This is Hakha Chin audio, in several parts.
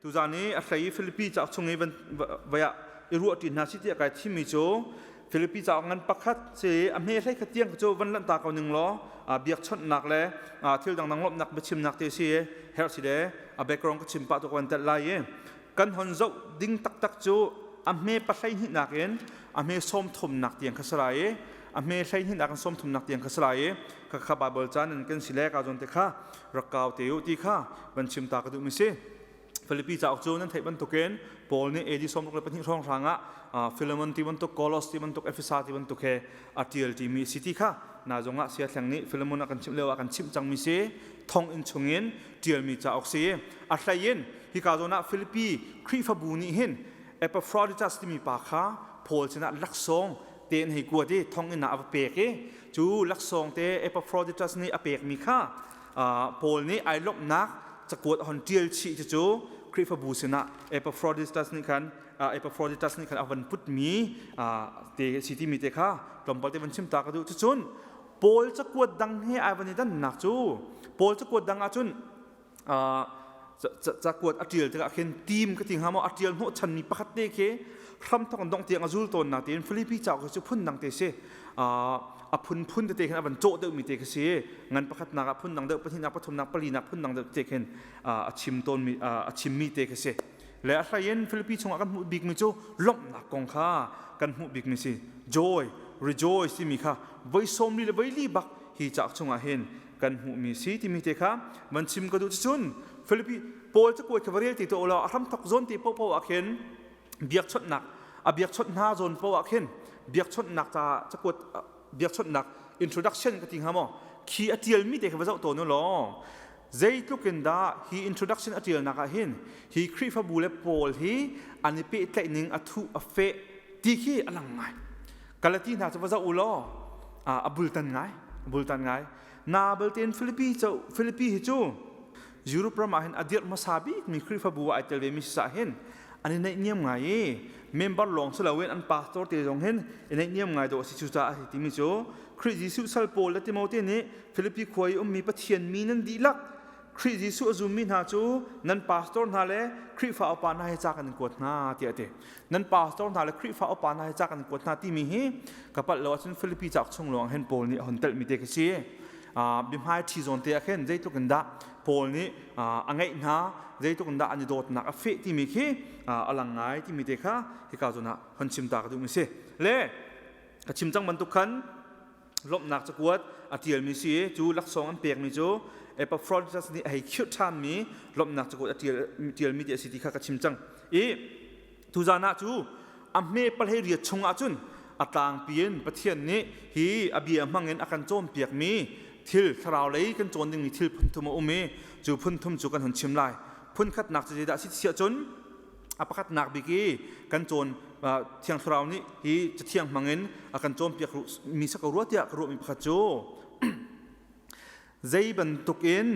Tuzaan i a hlei i Filipi cauk chung i vai ah i ruah ṭi hna si tiah kai thimmi cu Filipi cauk ngan pakhat si a hme hlei khat tiang cu van lanh ta ko ning law biakchawnhnak le thil dangdang lawmhnak biachimnak te si herh si le a background ka chim pah tu ka van telh lai i kan hon zoh ding taktak cu a hme pahlei hnihnak in a hme sawm thumnak tiang kha si lai i a hme hlei hnihnak in sawm thumnak tiang kha si lai i kha kha Bible caan in kan si le ka zawn te kha rak kau te u ti kha van chim ta ka duh mi si. Filipi cauk cu nan theih bantukin Paul nih AD 62 hrawng hrang ah Philemon ti bantuk Kolos ti bantuk Efesa ti bantuk he a tial timi si ti kha na zongah sia thleng nih Philemon a kan chimh lio ah kan chimh cangmi si thong in chungin tialmi cauk si. A hlei in hika zawn ah Filipi Khrihfabu nih hin Epaphroditus timi pa kha Paul sinah laksawng te an hei kuat i thong inn ah a va pek i cu laksawng te Epaphroditus nih a pekmi kha Paul nih ai lawmhnak cakuat a hon ṭial chih cucu Khrihfabu sinah Epaphroditus nih khan Epaphroditus nih khan a van putmi te si timi te kha tlawmpal te van chim ta ka duh. Cucun Paul cakuat dang he ai van i dannak cu Paul cakuat dang ahcun cakuat a ṭial tikah khin team ka ti hnga maw, a ṭial hnawh chanmi pakhat te khi hramthok in dongh tiang a zul tawn natin Filipi cauk hi cu phun dang te si, a phunphun tete khin a van cawh deuhmi te khi si. Ngan pakhatnak ah phun dang deuh, pahnihnak, pathumnak, palinak phun dang deuh te khin a chim tawnmi, a chimmi te khi si. Le a hlei in Filipi chungah kan hmuh bikmi cu lawmhnak kong kha kan hmuh bikmi si. Joy, rejoice timi kha voi 40 le voi li bak hi cauk chungah hin kan hmuhmi si timi te kha van chim ka duh. Cun Filipi Paul cakuat kha va rel ti to law a hramthok zawn te paohpaoh ah khin biakchawnhnak a biakchawnh hna zawn paoh ah khin biakchawnhnak ca cakuat, biakchawnhnak introduction ka ti hnga maw, khi a tialmi te kha va zoh tawn u law zeitluk in dah hi introduction a tialnak ah hin hi Khrihfabu le Paul hi an i pehtlaih ning a thuh a feh ti khi a lang ngai. Galati hna cu va zoh u law a bultan ngai, a bultan ngai. Na baltein Filipi cu Filipi hi cu Europe ram ah hin a dirh hmasa bik mi Khrihfabu ah ai tel ve mi si hin an i naihniam ngai i member lawng si loin an pastor te zong hin i naihniam ngai dawh a si. Cucaah hi timi cu Khrih Jesuh sal Paul le Timote nih Filipi khua i ummi Pathian mi nan dihlak, Khrih Jesuh a zummi hna cu nan pastor hna le Khrihfa upa hna he ca kan in kuat hna tiah a ti. Nan pastor hna le Khrihfa upa hna he ca kan kuat hna timi hi ka palh lo ahcun Filipi cauk chung lawng hin Paul nih a hon telhmi te khi si. Biahmai ṭhi zawn te ah khin zeitluk in dah Paul nih a ngeih hna, zeitluk in dah an i dawtnak a feh timi khi a lang ngai timi te kha hika zawn ah hon chim ta ka duhmi si. Le ka chim cang bantuk khan lawmhnak cakuat a ṭialmi si i cu laksawng an pekmi cu Epaphroditus nih a hei khirh ṭhanmi lawmhnak cakuat a ṭialmi ti a si ti kha ka chim cang. I tuzan ah cu a hme palhei riat chung ahcun a tlangpi in Pathian nih hi a bia hmangin a kan cawnpiakmi thil, thlarau lei kan cawn dingmi thil phunthum a um i cu phunthum cu kan hun chim lai. Phunkhatnak cu zeidah a si ti ahcun a pakhatnak bik i kan cawn, Thiang Thlarau nih hi Cathiang hmangin a kan cawnpiak mi sa ko rua tiah ka ruahmi pakhat cu zei bantukin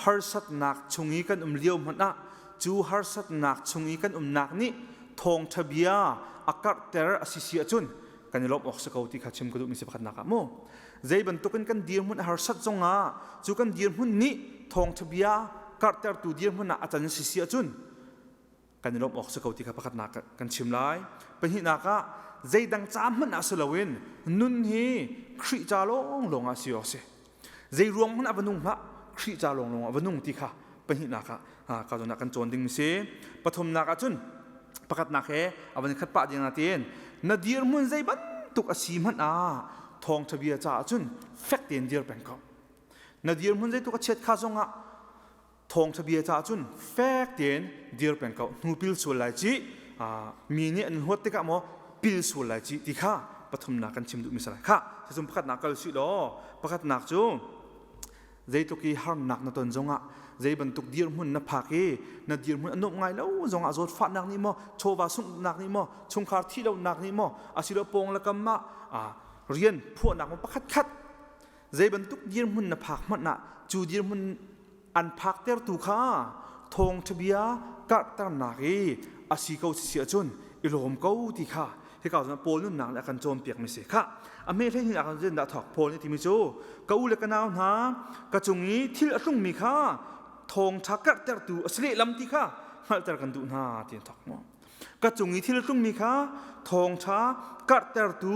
harsatnak chung i kan um lio hmanh ah cu harsatnak chung i kan umnak nih thawngṭha bia a karhter a si si ahcun kan i lawmh awk si ko ti kha chim ka duhmi si pakhatnak ah mu. Zei bantukin kan dirhmun a harsat zongah cu kan dirhmun nih thawngṭha bia karhtertu dirhmun ah a can si si ahcun kan i lawmh awk si ko ti kha pakhatnak kan chim lai. Pahnihnak ah zeidang ca hmanh ah si loin nun hi Khrih ca lawnglawng ah si awk si. Zei ruang hmanh ah va nung hlah, Khrih ca lawnglawng ah va nung ti kha pahnihnak ah ka zawn ah kan cawn ding si. Pathumnak ah cun pakhatnak he a van khat pah ding natin na dirhmun zei bantuk a si hmanh ah thawngṭha bia caah cun fek tein dir peng ko. Na dirhmun zeitluk a chiat kha zongah thawngṭha bia caah cun fek tein dir peng ko, hnu pil sual lai ci, mi nih an huat tikah maw pil sual lai ci ti kha pathumnak kan chim duhmi si lai. Kha cun pakhatnak kal sih law pakhatnak cu zeitluk i harnak na ton zongah, zei bantuk dirhmun na phak i na dirhmun a nuamh ngai lo zongah, zawtfahnak nih maw, chawva sunghnak nih maw, chungkhar thih lonak nih maw, asilo pawng le kam ah rian phuahnak maw, pakhat khat zei bantuk dirhmun na phak hmanh ah cu dirhmun an phaktertu kha thawngṭha bia karhternak i a si ko si ahcun i lawm ko ti kha hika cun Paul nunnak nih a kan cawnpiak mi si. Kha a hme hlei ah kan dah thawk. Paul nih timi cu ka u le ka nau hna, ka cung i thil a tlungmi kha thawngṭha karhtertu a si lehlam ti kha. hngalhter kan duh hna ti an thawk maw. Ka cung i thil tlungmi kha thawngṭha karhtertu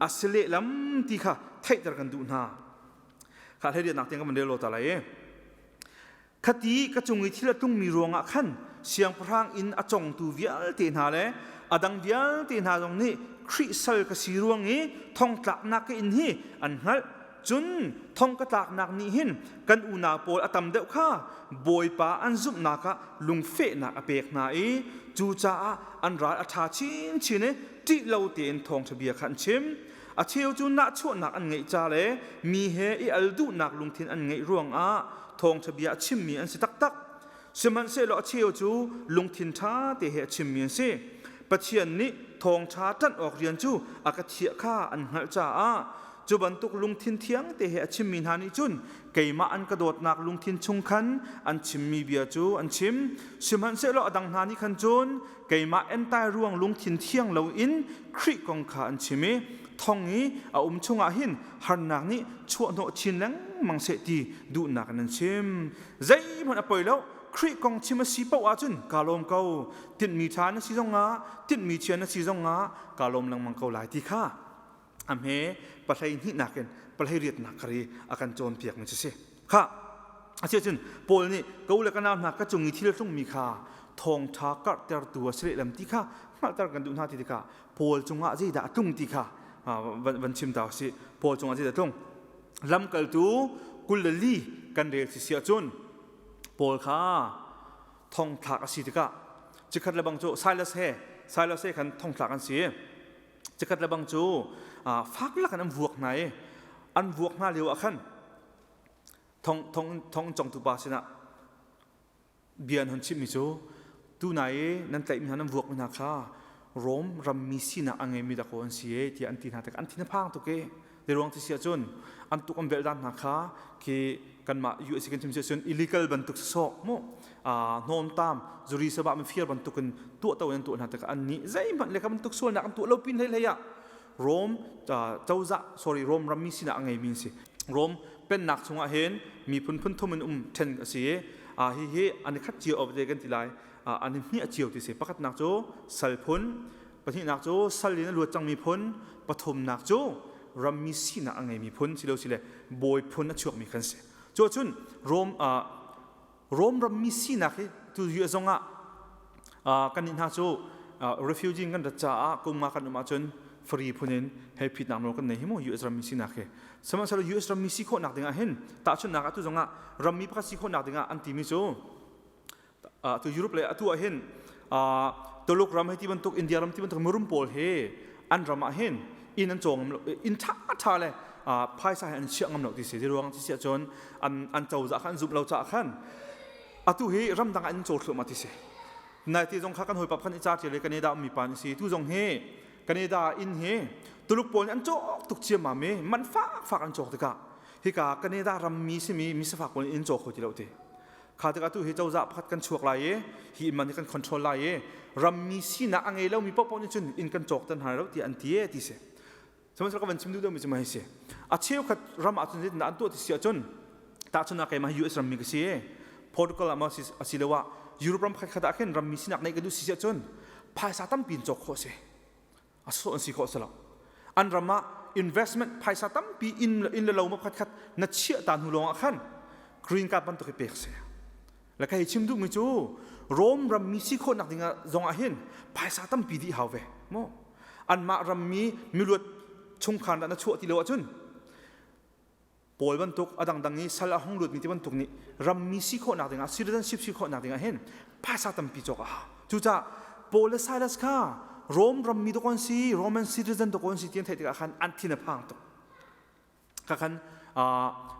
a si lehlam ti kha theihter kan duh hna. Kha hlei tiang kan van rel lo ta lai i. Khati ka cung i thil a tlungmi ruangah khan siangpahrang inn a congtu vialte hna le a dang vialte hna zong nih Khrih sal ka si ruang i thongtlaknak ka inn hi an hngalh. Cun thong ka tlaknak nih hin kan unau pawl a tam deuh kha Bawipa an zumhnak ah lungfehnak a pek hna i cucaah an ral a ṭha chinchin i ṭih lo tein thawngṭha bia kha an chim. A cheu cu nahchuahnak an ngeih ca le mi he i al duhnak lungthin an ngeih ruangah thawngṭha bia a chimmi an si taktak. Sihmanhsehlaw a cheu cu lungthin ṭha te he a chimmi an si. Pathian nih thawngṭha ṭanh awk rian cu a ka thiah kha an hngalh caah cu bantuk lungthin thiang te he a chimmi hna nih cun keimah an ka dawtnak lungthin chung khan an chimmi bia cu an chim. Sihmanhsehlaw a dang hna nih khan cun keimah entai ruang lungthin thiang loin Khrih kong kha an chim i thong i a um chungah hin harnak nih chuahhnawh chin lengmang seh ti duhnak in an chim. Zeihmanh a poi lo, Khrih kong chim a si paoh ahcun kaa lawm ko. Tinhmi ṭha na si zongah, tinhmi chia na si zongah kaa lawm lengmang ko lai ti kha a hme pahlei hnihnak in pahlei riatnak kar i a kan cawnpiakmi cu si. Kha asiahcun Paul nih ka u le ka nau hna ka cung i thil tlungmi kha thawngṭha karhtertu a si lehlam ti kha hngalhter kan duh hna ti tikah Paul cungah zeidah a tlung ti kha van chim ta usih. Paul cungah zeidah a tlung? Lamkaltu 24 kan rel si si ahcun Paul kha thongthlak a si tikah cikhat le bang cu Silas he khan thongthlak an si. Cikhat le bang cu fak lakin an vuak hna i an vuak hna lio ah khan thong thong thong congtu pa sinah bia an hun chimmi cu tunai i nan tlaihmi hna nan vuakmi hna kha Rom rammi sinak a ngeimi dakaw an si e tiah an ti hna tikah an thin a phang tuk i ruang ti si ahcun an tuk an velh dan hna kha khi kanmah USA kan chim si ahcun illegal bantuk sawh mu hnawmtam zuri sabah mifir bantuk in tuah to in an tuah hna tikah an nih zeihmanh le kha bantuk sualnak an tuah lo pin hlei hlei ah Rom cozah sorry Rom rammi sinak a ngeimi an si. Rom pennak chungah hin miphun phun thum in um ṭhen a si i hihi an i khat cio te kan ti lai an i hmiah cio ti si. Pakhatnak cu sal phun, pahnihnak cu sal in a luat cangmi phun, pathumnak cu rammi sinak a ngeimi phun silo sile bawi phun a chuakmi kan si. Cu ahcun Rom Rom rammi sinak hi tu US zong ah kannih hna cu refugee kan rat caah kum nga kan um ahcun free phun in hei phitnak nawl kan nei hi mu US rammi sinak hi. Sihmanhsehlaw US rammi si khawhnak ding ah hin tahchunhnak ah tu zong ah rammi pakhat si khawhnak ding ah an timi cu tu Europe le atu ah hin Tuluk ram hei ti bantuk India ram ti bantuk mirum pawl hi an ram ah hin inn an caw ngam lo inn ṭha ṭha le phaisa he an chiah ngam lo ti si ruang ti si ahcun an cozah kha an zumh lo caah khan atu hi ramdang ah an caw thluahmah ti si nai ti zong kha kan hawipa khan i ca ṭial i Canada ummi pa an si tu zong hi Canada inn hi Tuluk pawl nih an cawk tuk ciammam i man fak fak an cawk tikah hika Canada rammi simi misafak pawl nih inn caw kho ti lo ti Kha tikah tu hi cozah pakhat kan chuak lai i hi inn man hi kan control lai i rammi sinak a ngei lomi paohpaoh nih cun inn kan cawk tan hna lo tiah an ti e ti si. Sihmanhsehlaw ka van chim duh deuhmi cu mah hi si. A cheukhat ram ahcun zeitindah an tuah ti si ahcun tahchunhnak keimah hi US rammi ka si i Portugal ah maw asiloah Europe ram khatkhat ah khin rammi sinak neih ka duh si ahcun phaisa tampi in cawk khawh a si. A sawh an si khawh si lo. An ram ah investment phaisa tampi inn inn le lo ma khatkhat na chiah ta hnu lawng ah khan green card bantuk hi pek si. Le ka hei chim duhmi cu Rome rammi si khawhnak ding ah zong ah hin phaisa tampi dih hau ve mu. Anmah rammi miluat chungkhar dah na chuah ti lo ahcun Paul bantuk a dangdang i sal a hung lutmi ti bantuk nih rammi si khawhnak dingah citizenship si khawhnak dingah hin phaisa tampi cawk a hau. Cucaah Paul le Silas kha Rome rammi dawk an si, Roman citizen dawk an si ti an theih tikah khan an thin a phang tuk. Kha khan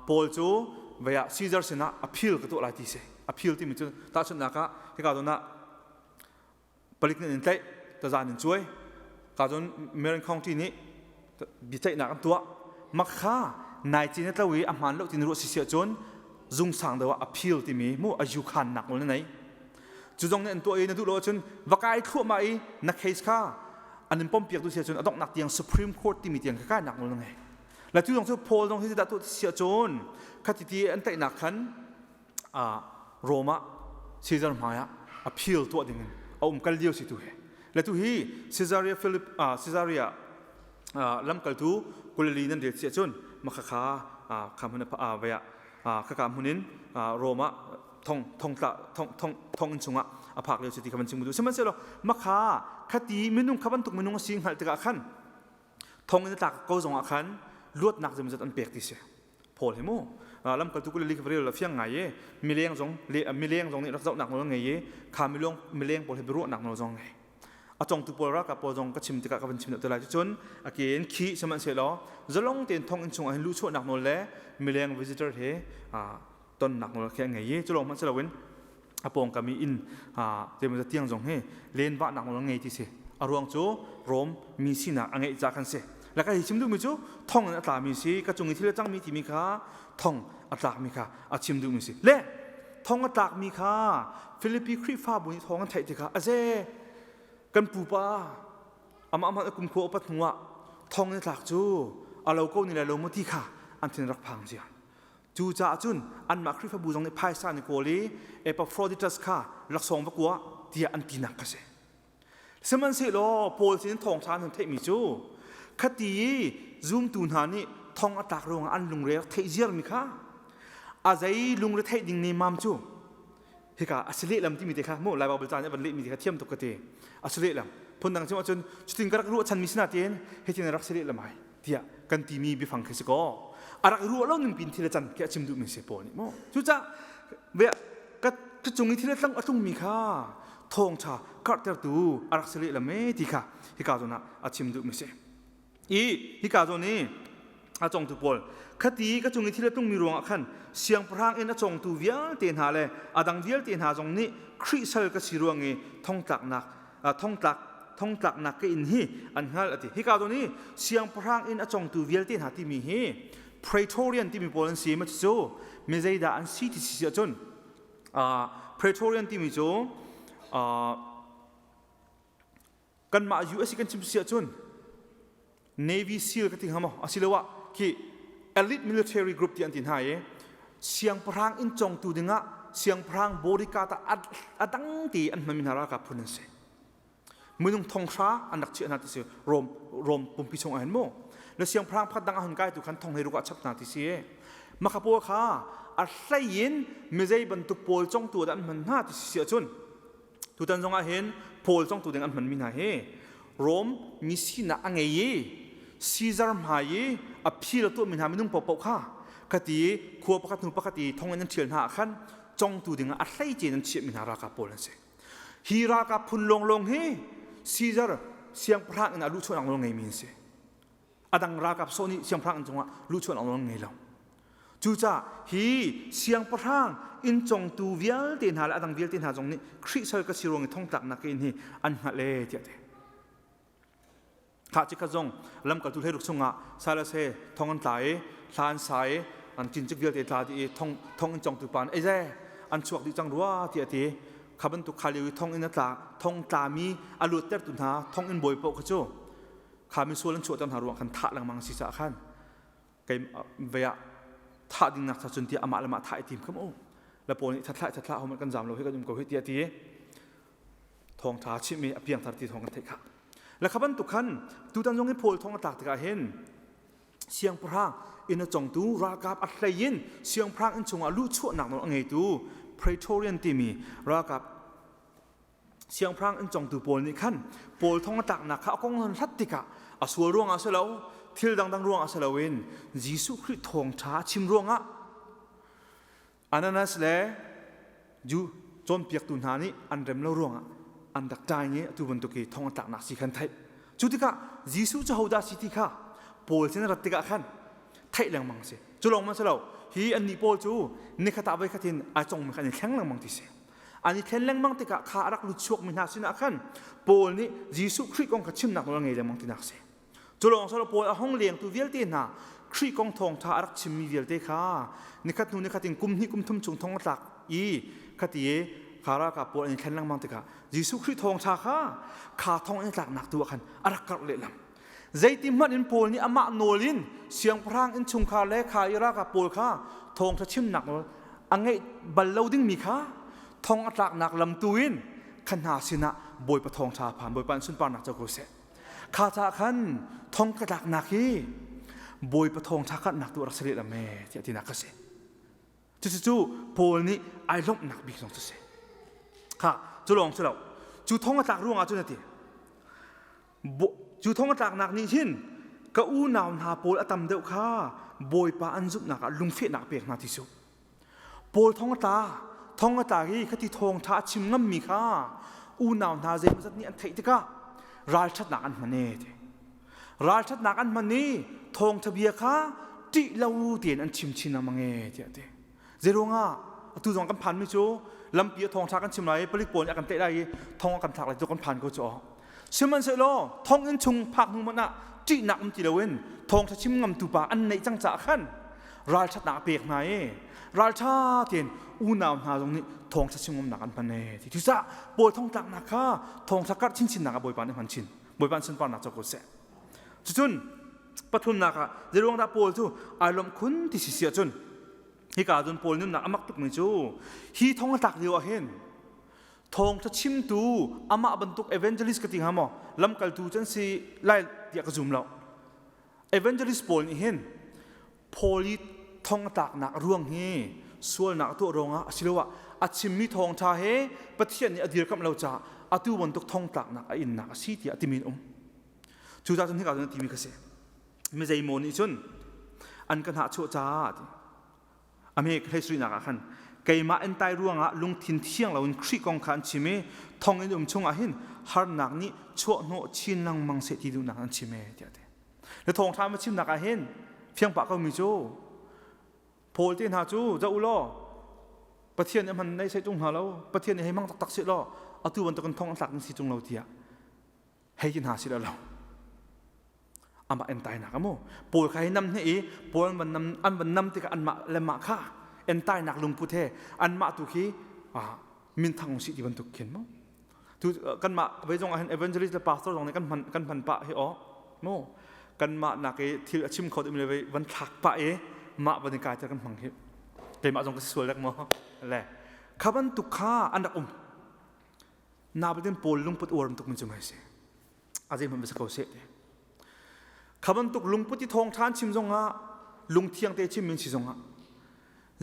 Paul cu vei ah Caesar sinah appeal ka tuah lai ti si. Appeal timi cu tahchunhnak ah hika zawn ah palik nih an tlaih tazan in cuai ka cun Marion County nih biaceihnak an tuah mak kha nai cin a tlo i a hmaan lo ti na ruah si si ahcun zung sang deuh ah appeal timi mu a yu khan nak nawl na nei cu zong nih an tuah i na duh lo ahcun va kai thluahmah i na case kha an in pompiak tu si ahcun a donghnak tiang Supreme Court timi tiang kha kai nak nawl na ngei la cu zong cu Paul zong hi dah tuah si ahcun khati ti an tlaihnak khan Rome ah Caesar hmai ah Appeal tuah ding in a um kal lio si tu he. Le tu hi Caesarea Philip Caesarea lamkaltu kulali nan rel si ahcun makhakha kha hmun vaya khaka hmun in Rome ah thong thong tla thong thong thong in chungah a phak lio si ti kha van chim du sihmanhsehlaw makha khati minung kha bantuk minung a si hngalh tikah khan thong in a tlak ko zongah khan luatnak zeimawzat an pek ti si Paul hi mu lamkaltu kulali kha rel la fiang ngai i mileng zong mileng zong nih rak zohnak nawl ngei i kha milong mileng pawl he biaruahnak nawl zong ngei a congtu pawl ralkap pawl zong ka chim tikah ka van chim deuh te lai cucun a ke in khi sihmanhsehlaw zalong tein thong inn chungah hin luhchuahnak nawl le mileng visitor he tonnak nawl khi a ngei i culawng hmanh si loin a pawngkam i inn zeimaw tiang zong hi lenvahnak nawl a ngei ti si a ruang cu Rom mi sinak a ngeih ca kan si le ka hi chim duhmi cu thong in a tlami si ka cung i thil a cangmi timi kha thong a tlakmi kha a chim duhmi si le thong a tlakmi kha Filipi Khrihfabu nih thawng an theih tikah aze kan pupa amah hmanh a kum khua upat hnuah thong in tlak cu a lo ko ni lai lo maw ti kha an thin rak phang zia Cucaah cun anmah Khrihfabu zong nih phaisa an i kawl i Epaphroditus kha laksawng va kua tiah an tinak kha si. Sihmanhsehlaw Paul sin thawngṭha an hun theihmi cu khati i zumtu hna nih thong a tlak ruangah an lungre rak theih ziarmi kha a zei lungre theih ding nemam cu hika a si lehlam timi te kha mu Lai Baibal ca nih a van lehmi te kha thiam tuk ka ti a si lehlam phundang chim ahcun cutin ka rak ruahchanmi si nain hitin rak si lehlam ai tiah kan timi biafang khi si kaw a rak ruah lo ning pin thil a can khi a chim duhmi si Paul nih mu cucah ka ka cung i thil a tlang a tlungmi kha thawngṭha karhtertu a rak si lehlam e ti kha hika zawn ah a chim duhmi si i hika zawn i a congtu pawl khati ka cung i thil a tlungmi ruangah khan siangpahrang in a congtu vialte hna le a dang vialte hna zong nih Khrih sal ka si ruang i thongtlaknak thongtlak thongtlaknak ka in hi an hngalh a ti hika zawn i siangpahrang in a congtu vialte hna timi hi Praetorian timi pawl an si ma cu mi zeidah an si ti si ahcun Praetorian timi cu kanmah US kan chim si ahcun Navy SEAL ka ti hnga maw asiloah khi elite military group ti an ti hna i siangpahrang inn congtu dingah siangpahrang bodyguard ah a dang te an hmanmi hna ralkap phun an si minung thonghra an rak chiah hna ti si Rom Rom pumpi chung ah hin mu na siangpahrang pakhat dang a hun kai tu khan thong hei ruk ah chap hna ti si makha pawl kha a hlei in mizei bantuk pawl congtu dah an hman hna ti si ahcun Tutan zong ah hin Paul congtu ding an hmanmi hna hi Rom mi sinak a ngei i Caesar hmai i a phil a tuahmi hna minung paohpaoh kha khati khua pakhat hnu pakhat i thong in an ṭhial hna ah khan congtu ding ah a hleice in an chiahmi hna ralkap pawl an si. Hi ralkap phun lawnglawng hi Caesar siangpahrang in a luhchuahnak nawl ngeimi an si. A dang ralkap sawh nih siangpahrang inn cungah luhchuahnak nawl an ngei lo. Cucaah hi siangpahrang inn congtu vialte hna le a dang vialte hna zong nih Khrih sal ka si ruang i thongtlaknak inn hi an hngalh ee tiah ti. Khah cikhat zong lamkaltu hleiruk chungah Silas he thong an tla i hla an sa i an cincik vialte tla dih i thong thong inn congtu pa nih eize an chuak dih cang rua tiah a ti. Kha bantuk kha lio i thong inn a tla thong tlami a luattertu hna thong inn bawi paoh kha cu kha misual an chuahter hna ruang khan thah lengmang si caah khan kei vei ah thah ding nak cha cun tiah amah le mah thah i tim kham u la pawl nih thathlah thathlah hom kan zam lo hi kan um ko hi tiah ti thawngtha chimmi a piangthar ti thawng kan theih kha la kha bantuk khan tutan zong i Paul thong a tlak tikah hin siangpahrang inn a congtu ralkap a hlei in siangpahrang inn chungah luhchuahnak nawl a ngeitu Praetorian timi ralkap Siangpahrang inn congtu pawl nih khan Paul thong a tlaknak kha a kong an hlat tikah a sual ruangah si lo, thil dangdang ruangah si loin Jesuh Khrih thawngṭha a chim ruangah Ananias le Jew cawnpiaktu hna nih an rem lo ruangah an rak ṭai i atu bantuk i thong a tlaknak si khan theih. Cu tikah Jesuh cu hodah si ti kha Paul sin a rat tikah khan theih lengmang a si. Cu lawng man si lo, hi annih Paul cu nikhat ah voikhat in ai congmi kha an i thleng lengmang ti si. An i thlen lengmang tikah kha a rak lut chuakmi hna sinah khan Paul nih Jesuh Khrih kong kha chimnak nawl a ngei lengmang tinak a si. Cu lawng silo Paul a hung lengtu vialte hna Khrih kong thawngṭha a rak chimmi vialte kha nikhat hnu nikhat in kum hnih kum thum chung thong a tlak i khati i kha ralkap pawl an i thlen lengmang tikah Jesuh Khrih thawngṭha kha kha thong in tlaknak tu ah khan a rak karh lehlam. Zeiti hmanh in Paul nih amah nawl in siangpahrang innchungkhar le kha i ralkap pawl kha thawngṭha chimnak nawl a ngeih bal lo dingmi kha thong a tlaknak lam tu in Kha hna sinah Bawipa thawngṭha phan Bawipa in sunparnak co ko seh. Kha ca khan thong ka tlaknak hi Bawipa thawngṭha karhnak tu a rak si lehlam e tiah tinak ka si. Cucu Paul nih ai lawmhnak bik zong cu si. Kha cu lawng si lo. Cu thong a tlak ruangah cun a ti. Cu thong a tlaknak nih hin ka unau hna pawl a tam deuh kha Bawipa an zumhnak ah lungfehnak pek hna ti su. Paul thong a tla, thong a tla i khati thawngṭha a chim ngammi kha unau hna zeimawzat nih an theih tikah ralṭhatnak an hman e ti. Ralṭhatnak an hman i thawngṭha bia kha ṭih lo tein an chim chin lengmang e tiah a ti. Zeiruangah atu zong kan phanmi cu lampi a thawngṭha kan chim lai i palik pawl nih a kan tlaih lai i thong a kan thlak lai cu kan phan ko cu. Sihmanhsehlaw thonginn chung phak hnu hmanh ah ṭihnak um ti loin thawngṭha chim ngamtu pa an neih cang caah khan ralṭhatnak a pek hna i ralṭha tein unau hna zong nih thawngṭha chim ngamnak an hman e ti. Cucaah Paul thongtlaknak kha thawngṭha karh chinchinnak ah Bawipa nih hman chin. Bawipa an sunparnak co ko seh. Cucun pathumnak ah zeiruang dah Paul cu ai lawmh khun ti si si ahcun hika cun Paul nunnak a mak tukmi cu hi thong a tlak lio ah hin thawngṭha chimtu amah bantuk evangelist ka ti hnga maw lamkaltu cu an si lai tiah ka zum lo evangelist pawl nih hin Paul i thong a tlaknak ruang hi sualnak a tuah ruangah asiloah a chimmi thawngṭha he Pathian nih a dirkamh lo caah atu bantuk thong tlaknak a innak a si tiah timi an um. Cucaah cun hika cun a timi kha si. Mi zeimaw nih cun an ka hnahchuah caah ti. A hme hlei suinak ah khan keimah entai ruangah lungthin thiang loin Khrih kong kha an chim i thonginn um chungah hin harnak nih chuahhnawh chin lengmang seh ti duhnak an chim e tiah a ti. Na thawngṭha ma chimnak ah hin fiang pah komi cu Paul te hna cu zoh u law Pathian nih hman nei sei tung hna lo Pathian nih hei hmang taktak seh law atu bantukin thong an tlak ding si tung lo tiah hei ti hna si lo amah entainak amu Paul kha hei nam hne i Paul an van nam an van nam tikah anmah le mah kha entainak lungput he anmah tu khi minthang si ti bantuk khin mu tu kanmah vei zong ah hin evangelist le pastor zong nih kan hman kan hman pah hi aw mu kanmah nak i thil a chim kho ding le vei van thlak pah i mah van i kai ter kan hmang hi keimah zong ka si sual rek maw le kha bantuk kha an rak um na batin paul lungput uar tuk min cu mai si a zei hmanh va si ko seh ti kha bantuk lungput i thawngṭha an chim zongah lungthiang te chim min si zongah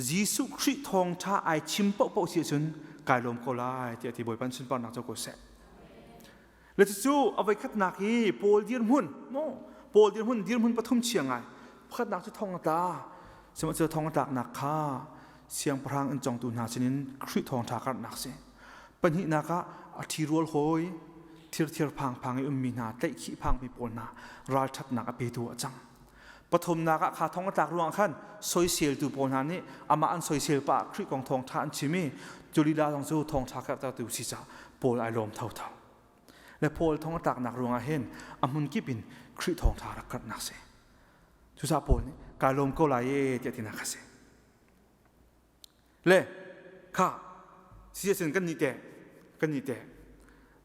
Jesuh Khrih thawngṭha ai chim paohpaoh si ahcun kai lawm ko lai tiah ti Bawipa sunparnak co ko seh. Le cucu a voikhatnak hi Paul dirhmun mo Paul dirhmun dirhmun pathum chia ngai pakhatnak cu thong a tla sihmanhsehlaw thong a tlaknak kha siangpahrang in congtu hna sinin Khrih thawngṭha karhnak si pahnihnak ah a ṭhirual hawi thirthir phangphang i ummi hna tlaihkhih phangmi pawl hna ralṭhatnak a petu a cang Pathumnak ah kha thong a tlak ruangah khan soiseltu pawl hna nih amah an soisel pah Khrih kong thawngṭha an chim i cu lila zong cu thawngṭha karhtertu si caah Paul ai lawm thotho. Le Paul thong a tlaknak ruangah hin a hmun kip in Khrih thawngṭha rak karhnak si. Cucaah Paul nih kai lawm ko lai e tiah tinak kha si. Le kha si ahcun kan nih teh kan nih teh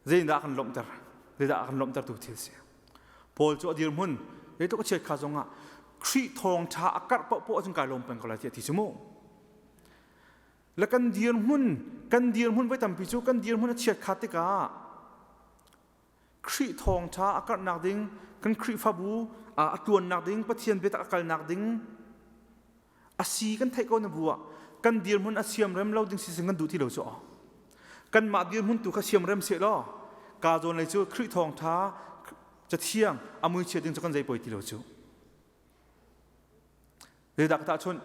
zeidah kan lawmhter zeidah kan lawmhtertu thil si Paul cu a dirhmun zeitluk a chiat kha zongah Khrih thawngṭha a karh paohpaoh ahcun kai lawm peng ko lai tiah ti cu mu le kan dirhmun kan dirhmun voi tampi cu kan dirhmun a chiat kha tikah Khrih thawngṭha a karhnak ding kan Khrihfabu a ṭuannak ding Pathian biatak a kalnak ding a si kan theih ko na bu ah kan dirhmun a siamrem lo ding si kan duh ti lo cu kanmah dirhmun tu kha siamrem seh law ka zawn lei cu Khrih thawngṭha cathiang a mui chia ding cu kan zei poi ti lo cu zeidah ka tahchunh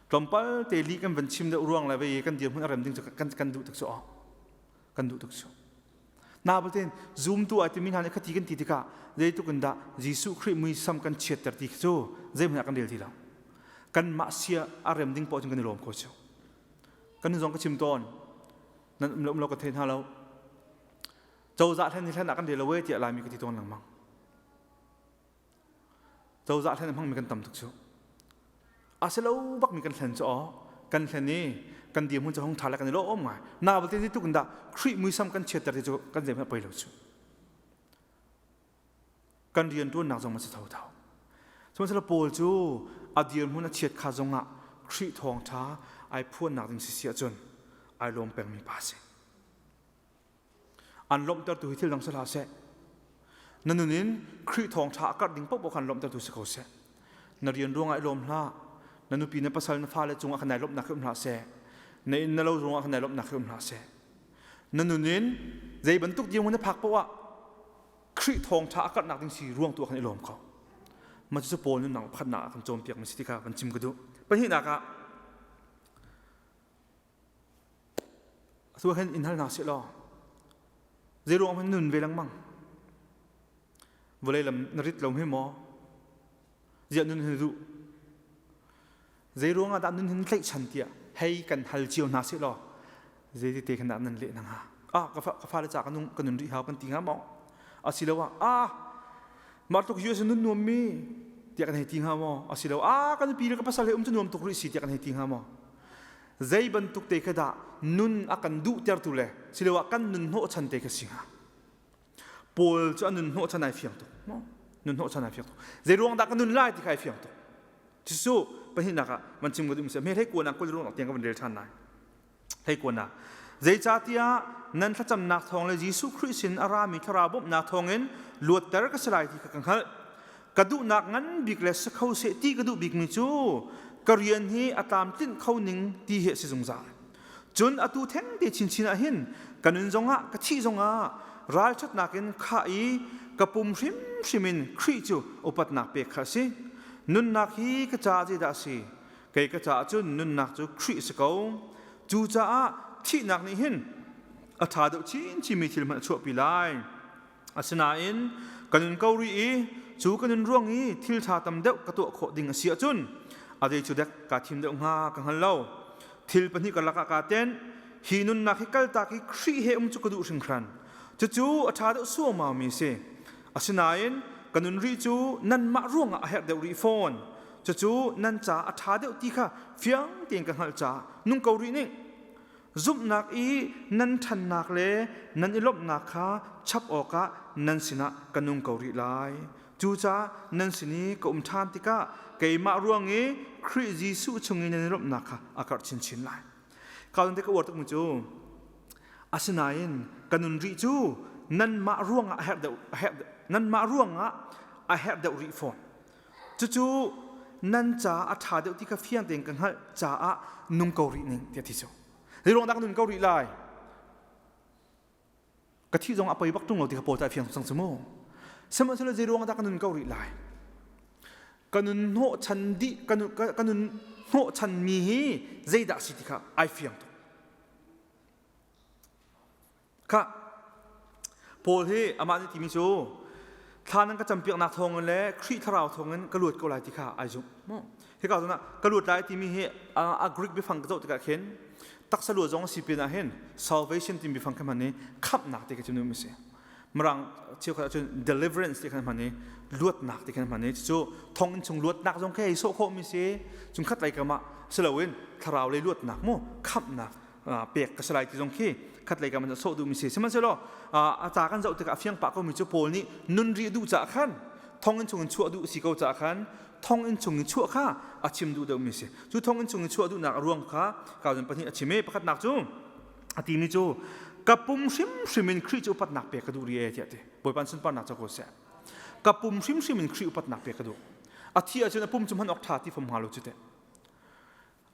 tlawmpal te li kan van chim deuh ruang le vei kan dirhmun a rem ding cu kan kan duh tuk cu kan duh tuk cu Na batin zumtu ai timi hna nih khati kan ti tikah zeitluk in dah Jesuh Khrih muisam kan chiatter ti cu zeihmanh ah kan rel ti lo. Kanmah sia a rem ding poah cun kan i lawm ko cu. Kan zong ka chim tawn. Nan um lo um lo ka thei hna lo. Cozah hlen hi hlen ah kan rel lo e tiah Laimi ka ti tawn lengmang. Cozah hlen a hmangmi kan tam tuk cu. A si lo bakmi kan hlen cu aw kan hlen i kan dirhmun cu hong ṭha le kan i lawm ngai. Na balte ti tuk in dah Khrih muisam kan chiatter ti cu kan zeihmanh poi lo cu. Kan rianṭuannak zong a si thotho. Sihmanhsehlaw Paul cu a dirhmun a chiat kha zongah Khrih thawngṭha ai phuannak ding si si ahcun ai lawm pengmi pa a si. An lawmhtertu hi thil dang si hlah seh. Na nun in Khrih thawngṭha a karh ding paohpaoh khan lawmhtertu si ko seh. Na rian ruangah i lawm hlah. Na nupi na pasal na fale cungah khan nai lawmhnak hi um hlah seh. Na inn na lo ruangah khan nai lawmhnak hi um hlah seh. Na nun in zei bantuk dirhmun na phak paoh ah Khrih thawngṭha a karhnak ding si ruang tu ah khan i lawm ko. Mah cucu Paul nunnak pakhatnak ah kan cawnpiak mi si ti kha kan chim ka duh. Pahnihnak ah atu hin in hal hna sih law zei ruang hin nun ve lengmang vawlei lam na rit lo hi maw ziah nun hin duh zei ruang ah dah nun hin tlaihchan tiah hei kan hal cio hna sih law zei ti te khan dah nan leh na hnga ah ka ka fale ca ka nung ka nun rih hau kan ti hnga maw asiloah ah mah tluk US nun nuam mi tiah kan hei ti hnga maw asilo ah kan nupi le ka pasal he um cu nuam tuk rih si tiah kan hei ti hnga maw zei bantuk te kha dah nun a kan duh tertu le siloah kan nun hnawhchan te kha si hnga Paul cu a nun hnawhchan ai fiang tuk nun hnawhchan ai fiang tuk zei ruang dah ka nun lai ti kha ai fiang tuk cucu pahnihnak ah van chim ka duh mi si me hlei kuan ah kul ruang tiang ka van rel ṭhan lai hlei kuan ah zeicahtiah nan thlacamnak thawng le Jesuh Khrih sin a rami thlarau bawmhnak thawngin luatter ka si lai ti kha ka hngalh ka duhnak ngan bik le si kho seh ti ka duh bikmi cu ka rian hi a tlamtlinh kho ning ti hi a si zungzal Cun atu thengte chinchin ah hin ka nun zongah ka thih zongah ralṭhatnak in khah i ka pum hrimhrim in Khrih cu upatnak pek kha a si. Nunnak hi ka caah zeidah a si? Kei ka caah cun nunnak cu Khrih a si ko. Cucaah thihnak nih hin a ṭha deuh chinchinmi thil hmanh a chuahpi lai. Asinain ka nun ko rih i cu ka nun ruang i thil ṭha tam deuh ka tuah khawh ding a si ahcun a zei cu dek kaa thim deuh hnga ka hngal lo. Thil pahnih karlak ah kaa tenh. Hi nunnak hi kaltak i Khrih he um cu ka duh hringhran. Cucu a ṭha deuh suaumau mi a si. Asinain ka nun rih cu nanmah ruangah a herh deuh rih fawn. Cucu nan caah a ṭha deuh ti kha fiang tein ka hngalh caah nung ko rih ning. Zumhnak i nan ṭhannak le nan i lawmhnak kha chap awkah nan sinah ka nung ko rih lai. Cucaah nan sin i ka um ṭhan tikah keimah ruang i Khrih Jesuh chung i nan i lawmhnak kha a karh chinchin lai. Ka te ka uar tukmi cu asinain ka nun rih cu nanmah ruangah a herh deuh a herh nanmah ruangah a herh deuh rih fawn. Cucu nan ca a ṭha deuh ti kha fiang tein ka hngalh caah nung ko rih ning tiah ti cu. Zei ruang dah ka nun ko rih lai? Ka thih zong a poi bak ṭung lo ti kha Paul cu fiang cang cu mu. Sihmanhsehlaw zei ruang dah ka nun ko rih lai? Ka nun hnawhchan dih ka nun ka nun hnawhchan mi hi zeidah si ti kha ai fiang tuk. Khah, Paul hi amah nih timi cu thla nan ka campiaknak thawngin le Khrih thlarau thawngin ka luat ko lai ti kha ai zumh. Hika zawn ah ka luat lai timi hi a Greek biafang ka zoh tikah khin taksa luat zong a si pin ah hin salvation timi biafang kha hman i khamhnak ti kha chim duhmi a si. Mirang cheukhat ahcun deliverance ti khan hman i luatnak ti khan hman i cucu thonginn chung luatnak zong khi hei sawh khawhmi si. Cun khat lei kam ah si loin thlarau lei luatnak mu khamhnak pek ka si lai ti zong khi khatlei kam in sawh duhmi si sihmanhsehlaw a ca kan zoh tikah a fiang pah komi cu Paul nih nun rih duh caah khan thonginn chungin chuah duh si ko caah khan thonginn chung in chuah kha a chim duh deuhmi si cu thonginn chung in chuah duhnak a ruang kha kauzan pahnih a chim i pakhatnak cu a timi cu ka pum hrimhrim in Khrih cu upatnak pek ka duh rih e tiah ti Bawipa sunparnak cu ko seh ka pum hrimhrim in Khrih upatnak pek ka duh a thi ahcun a pum cu hman awk ṭha ti fom hnga lo cu teh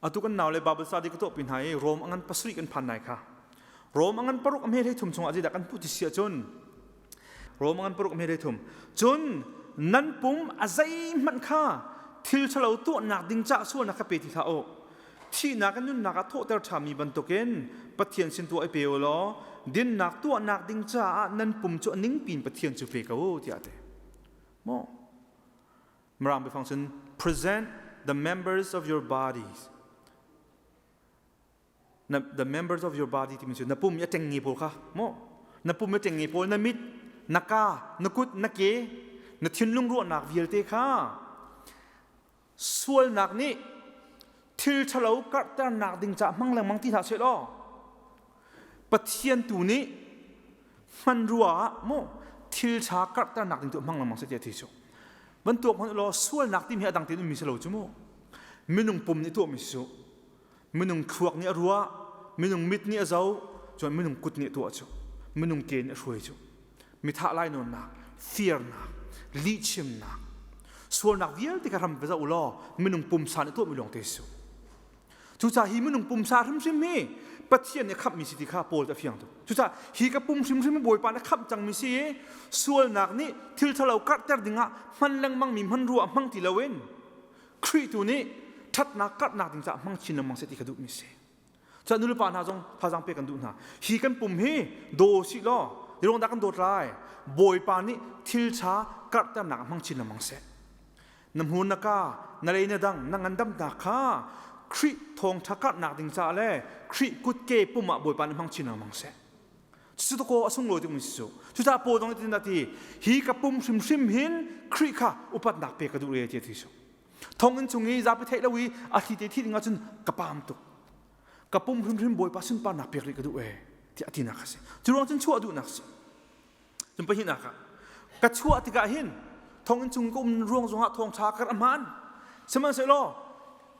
Atu kan nau le Bible study ka tuahpi hna i Rom a ngan pasarih kan phan nai kha. Rom a ngan paruk a hme hlei thum chungah zeidah kan hmuh ti si ahcun Rom a ngan paruk a hme hlei thum cun nan pum a zeihmanh kha thil ṭhalo tuahnak ding cah sualnak kha pe ti hlah u. Thihnak in nunnak ah thawhter ṭhami bantukin Pathian sin tuah i pe u law dinnak tuahnak ding caah nan pum cu a ningpi in Pathian cu pe ko u tiah a ti. Maw? Mirang biafang cun present the members of your bodies. Na, the members of your body timi cu na pum i a ṭengnge pawl kha maw na pum i a ṭengnge pawl na mit na ka na kut na ke na thinlung ruahnak vialte kha sualnak nih thil ṭhalo karhternak ding caah hmang lengmang ti hlah seh law Pathian tu nih hmanrua ah maw thil ṭha karhternak ding tu hmang lengmang seh tiah ti cu van tuak hmanh law sualnak timi hi a dang tein ummi si lo cu mu minung pum nih tuahmi si cu minung thluak nih a ruah minung mit nih a zoh cun minung kut nih a tuah cu. Minung ke nih a hruai cu. Mithah lainawnnak, firnak, lihchimnak, sualnak vialte kha ram va zoh u law minung pumsa nih tuahmi lawng te si. Cucaah hi minung pumsa hrimhrim hi Pathian nih khamhmi si ti kha Paul a fiang tuk. Cucaah hi ka pum hrimhrim Bawipa nih khamh cangmi si i sualnak nih thil ṭhalo karhter dingah hman lengmangmi hmanrua hmang ti loin Khrih tu nih ṭhatnak karhnak ding caah hmang chin lengmang seh ti kha duhmi si. Cucaah nulepa hna zong thazaang pek kan duh hna. Hi kan pum hi daw sih law ruang dah kan dawt lai? Bawipa nih thil ṭha karhternak ah hmang chin lengmang seh. Na hmun na ka, na lei na dang, na ngandamnak kha Khrih thawngṭha karhnak ding caah le Khrih kutke pum ah Bawipa nih hmang chin lengmang seh. Cucu kaw a sunglawi tukmi si cu. Cucaah Paul zong nih ti hi ka pum hrimhrim hin Khrih kha upatnak pek ka duh re ti a ti cu. Thonginn chung i zapi theih lo i a thli te thi ding ahcun ka paam tuk. Ka pum hrimhrim Bawipa sunparnak pek rih ka duh ee tiah a tinak a si. Cu ruang cun chuah duhnak a si. Cun pahnihnak ah ka chuah tikah hin thonginn chung ka um ruang zongah thawngṭha kar a hmaan. Sihmanhsehlaw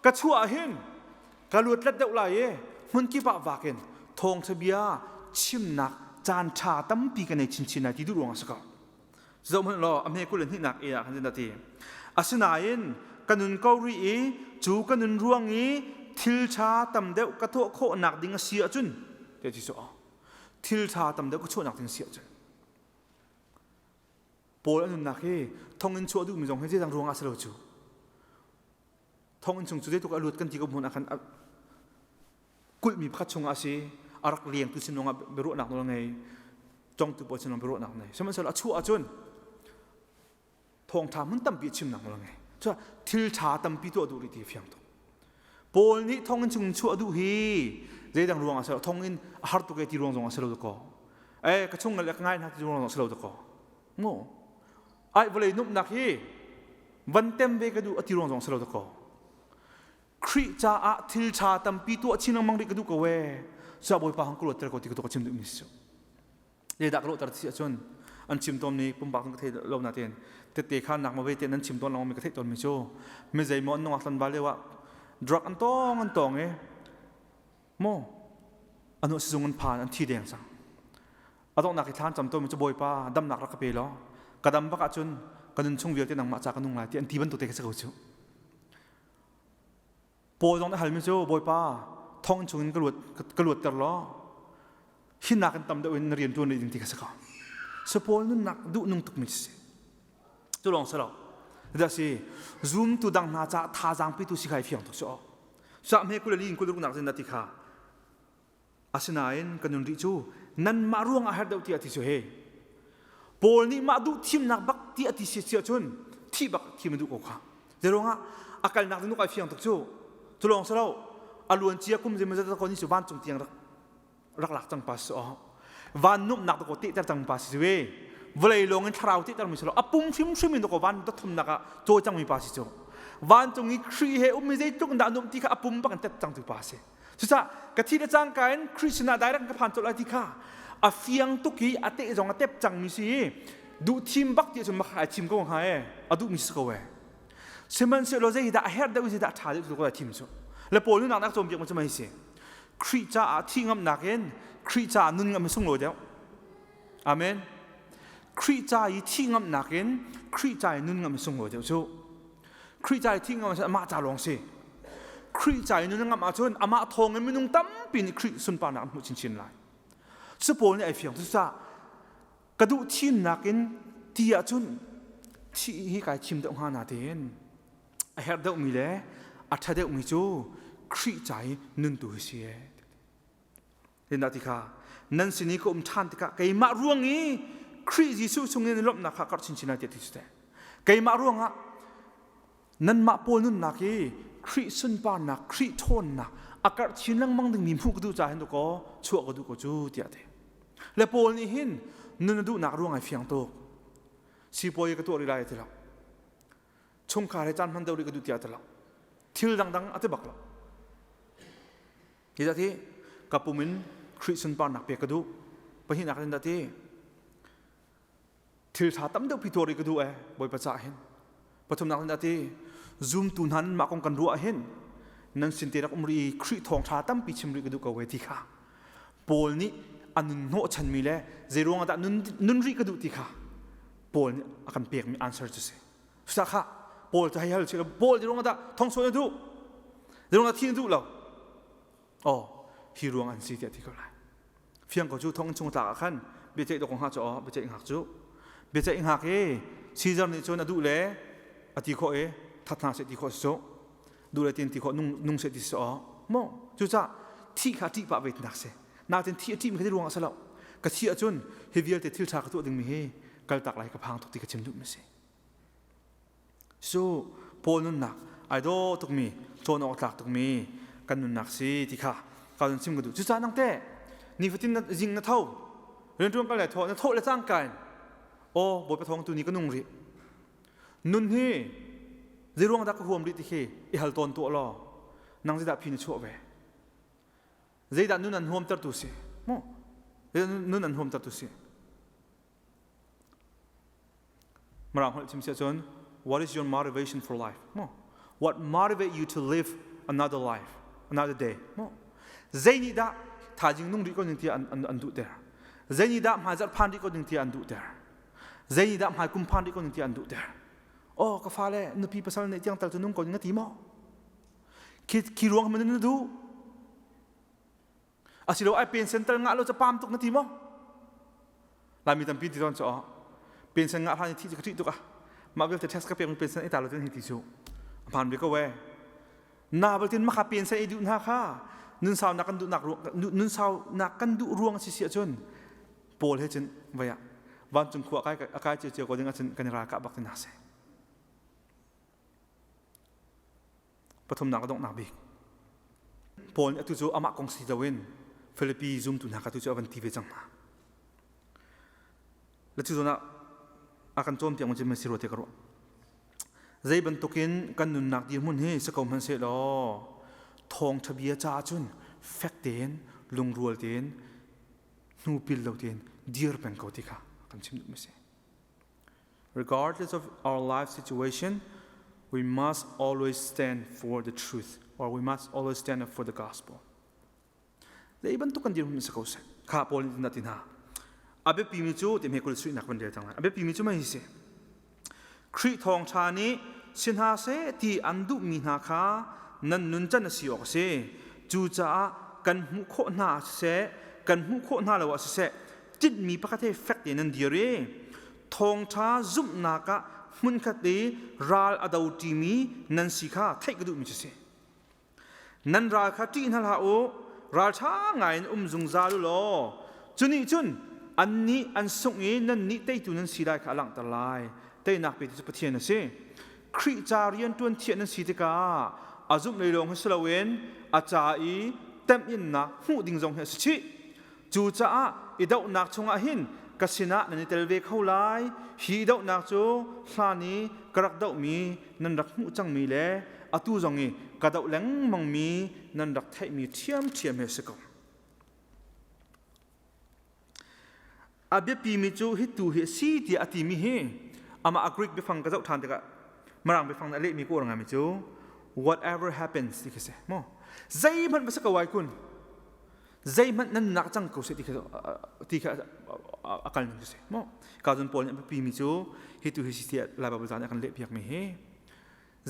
ka chuah ah hin ka luatlet deuh lai i hmun kip ah vak in thawngṭha bia chimnak caan ṭha tampi ka nei chinchin lai ti duh ruang a si ko. Zohhmanh law a hme 22nak e ah khan a ti. Asinain ka nun ko rih i cu ka nun ruang i thil ṭha tam deuh ka tuah khawhnak ding a si ahcun ti ti cu thil ṭha tam deuh ka chuahnak ding a si ahcun Paul a nunnak hi thonginn chuah duhmi zong hi zeidang ruangah a si lo cu thonginn chung cu zeitluk a lut kan ti ko hmun ah khan kulhmi pakhat chungah a si a rak lengtu sinung ah biaruahnak nawl ngei congtu pawl sinung biaruahnak ngei sihmanhsehlaw a chuah ahcun thawngṭha hmun tampi a chimnak nawl ngei cu thil ṭha tampi tuah duh rih ti fiang tuk Paul nih thonginn chung chuah duh hi zeidang ruang ah si lo thonginn a har tuk e ti ruang zong ah si lo dakaw eh ka chung le ka ngai hna ti ruang zong si lo dakaw ngo ai vawlei numnak hi van tem ve ka duh a ti ruang zong si lo dakaw Khrih caah thil ṭha tampi tuah chin lengmang rih ka duh ko ee. Cuah Bawipa hang ka luatter ko ti ka chim duhmi si cu. Zeidah ka lawhter ti ahcun an chim tawn mi pumpak ka thei lo na tein tette kha nak ma ve te nan chim tawn lengmang mi ka theih tawn mi cu mi zeimaw an nungak tlanval lio ah drug an tong i maw anu sizung an phan an thi deng cang a donghnak i thlan cam tawn mi cu Bawipa damnak rak ka pe law ka dam bak ahcun ka nun chung vialte nangmah ca ka nung lai ti an ti bantuk te ka si ko cu Paul zong nih halmi cu Bawipa thong chungin ka luat ka luatter law hinak in tam deuh in na rian ṭuan ding ti ka si ko. Si Paul nunnak duh nung tukmi si. Cu lawng si lo. Dah si zumtu dang hna caah thazaang pitu si kha i fiang tuk si aw. Sa hme kul li in kul ruk nak zin na ti kha. Asinain ka nun rih cu nanmah ruang ah herh deuh tiah ti cu he. Paul nih mah duh thimnak bak ti a ti si si ahcun thih bak thim a duh ko kha. Zeiruangah a kalnak ding ai fiang tuk cu. Cu lawng si lo a luan cia kum zeimawzat ko ni cu vancung tiang rak rak lak cang pa si aw. Van nuamhnak dakaw tehter cang pa si cu e. Vawlei lawng in thlarau tehter mi si lo a pum hrimhrim in dakaw van dothumnak ah cawi cangmi pa si cu. Vancung i Khrih he ummi zeitluk in dah nuamh ti kha a pum bak in tet cang tu pa si. Cucaah ka thi le cangka in Khrih sinah direct ka phan colh lai ti kha a fiang tuk i a teh zong a tep cangmi si i duh thim bak ti cun maka ai thim ko hnga e a duhmi si ko e sihmanhsehlaw zei dah a herh deuh zei dah a ṭha deuh tu ko thim cu le Paul nunak nak cawnpiak ma cu mai si Khrih caah thih ngamnak in Khrih caah nun ngam hi sunglawi deuh Amen Khrih ca i thih ngamnak in Khrih ca i nun ngam hi sunglawi deuh cu Khrih ca i thih ngam ahcun amah ca lawng si. Khrih ca i nun ngam ahcun amah thawng in minung tampi nih Khrih sunparnak an hmuh chinchin lai. Cu Paul nih ai fiang cucaah ka duh thimnak in ti ahcun thih hi kai thim deuh hnga na tein a herh deuhmi le a ṭha deuhmi cu Khrih ca i nun tu hi si ee. Hindah ti kha nan sin i ka um ṭhan tikah keimah ruang i Khrih Jesuh chungin lawmhnak kha karh chinchin lai tiah ti cu Keimah ruangah nanmah pawl nunnak hi Khrih sunparnak, Khrih ṭhawnnak a karh chin lengmang dingmi hmuh ka duh caah hin kaw chuah ka duh ko cu tiah ti. Le Paul nih hin nun a duhnak ruang ai fiang tuk. Sipawi ka tuah rih lai ti lo. Chungkhar he caan hman deuh rih ka duh tiah ti lo. Thil dangdang a ti bak lo. Hi dah ti ka pum in Khrih sunparnak pek ka duh. Pahnihnak in dah ti thil ṭha tam deuh pi tuar i ka duh ee Bawipa caah hin. Pathumnak in dah ti zumtu hna nan mah kong kan ruah hin nan sin te rak um rih i Khrih thawngṭha tampi chim rih ka duh ko ee ti kha Paul nih a nun hnawh chanmi le zei ruangah dah nun, nun rih ka duh ti kha Paul nih a kan pekmi answer cu si. Cucaah kha Paul cu hei hal chih Paul zei ruangah dah thong sual na duh? Zei ruangah thi na duh lo? Oh, hi ruang an si tiah ti ko lai. Fiang ko cu thong chung tlak ah khan biaceih dawk hngak cu aw biaceih hngak cu biaceih hngak i Caesar nih cun a duh le a ti khawh i that hna seh ti khawh si cu duh le tin ti khawh nung nung seh ti si aw maw cucah thih kha ṭih pah ve tinak si natin thih a ṭih mi kha ti ruang ah si lo ka thih ahcun hi vialte thil ṭha ka tuah dingmi hi kaltak lai ka phang tuk ti ka chim duh mi si Cu Paul nunnak ai daw tukmi cawn awk tlak tukmi kan nunnak si ti kha ka zon chim ka duh. Cucaah nang teh nifatin na zing na tho rianṭuan kal le thawh na thawh le cangka in aw Bawipa thawng tu ni ka nung rih. Nun hi zeiruang dah ka huam rih ti khi i hal tawn tuah law nang zeidah phi na chuah ve. Zeidah nun an huamtertu si? Mu nun an huamtertu si? Mirang holh chim si ahcun what is your motivation for life? Mo what motivate you to live another life, another day? Mo zei nih dah thaizing nung rih ko ning tiah an, an, an duhter? Zei nih dah hmaizarh phan rih ko ning tiah an duhter? Zei nih dah hmaikum phan rih ko ning tiah an duhter? Oh ka fale nupi pasal neih tiang tal cu nung ko ning na ti maw? Khi khi ruang man na duh? Asilo ai pension tal ngah lo ca pam tuk na ti maw? Laimi tampi ti tawn cu pension ngah hlan i thih cu ka ṭih tuk ah mah vialte tax ka pek mi pension i ta lo tin hi ti cu a hmaan ve ko we na baltin makha pension i duh hna kha nun sau nak kan duh nak nun sau nak kan duh ruang si si ahcun Paul he cun vaya vancung khua kai akai cio cio ko ding ahcun kan i ralkah bak tin hna seh Pathumnak a donghnak bik. Paul nih atu cu amah kong si loin Filipi zumtu hna kha tu cu a van ti ve cang hna. Le cu zawn ah a kan cawnpiak mu cun si rua te ka ruah. Zei bantukin kan nunnak dirhmun hi si ko hmanhsehlaw thawngṭha bia caah cun fek tein lungrual tein hnu pil lo tein dir peng ko ti kha kan chim duhmi a si. Regardless of our life situation, we must always stand for the truth or we must always stand up for the gospel. Zei bantuk kan dirhmun si ko seh. Kha Paul nih ti hna. A biapimi cu ti hme kul suinak van rel cang lai. A biapimi cu mei hi si. Khrih thawngṭha nih si hna seh ti an duhmi hna kha nan nuncan a si awk a si. Cucaah kan hmuh khawh hna ah siseh, kan hmuh khawh hna lo ah siseh, tinhmi pakhat he fek tein nan dir i thawngṭha zumhnak ah hmunkhat i ral a doṭimi nan si kha theih ka duhmi cu si. Nan ral kha ṭih hna hlah u, ralṭha ngaiin um zungzal u law cu nih cun annih an sungh i nannih teitu nan si lai kha a langhter lai. Teinak petu cu Pathian a si. Khrih ca rianṭuan thiah nan si tikah a zumh lei lawng hi si loin a ca i temhinnak hmuh ding zong hi a si chih. Cucaah i dohnak chungah hin ka sinah nan i tel ve kho lai. Hi i dohnak cu hlan i ka rak dohmi nan rak hmuh cangmi le atu zong i ka doh lengmangmi nan rak theihmi ṭhiamṭhiam hi a si ko. A biapimi cu hi tu hi a si tiah a timi hi amah a Greek biafang ka zoh ṭhan tikah Mirang biafang nih a lehmi ka uar ngaimi cu whatever happens ti khi si maw zeihmanh va si ko ai kun zeihmanh nan nak cang ko seh ti kha ti kha a kal ning cu si maw ka zun pawl nih a biapi mi cu hi tu hi si tiah Lai Baibal ca nih a kan lehpiak mi hi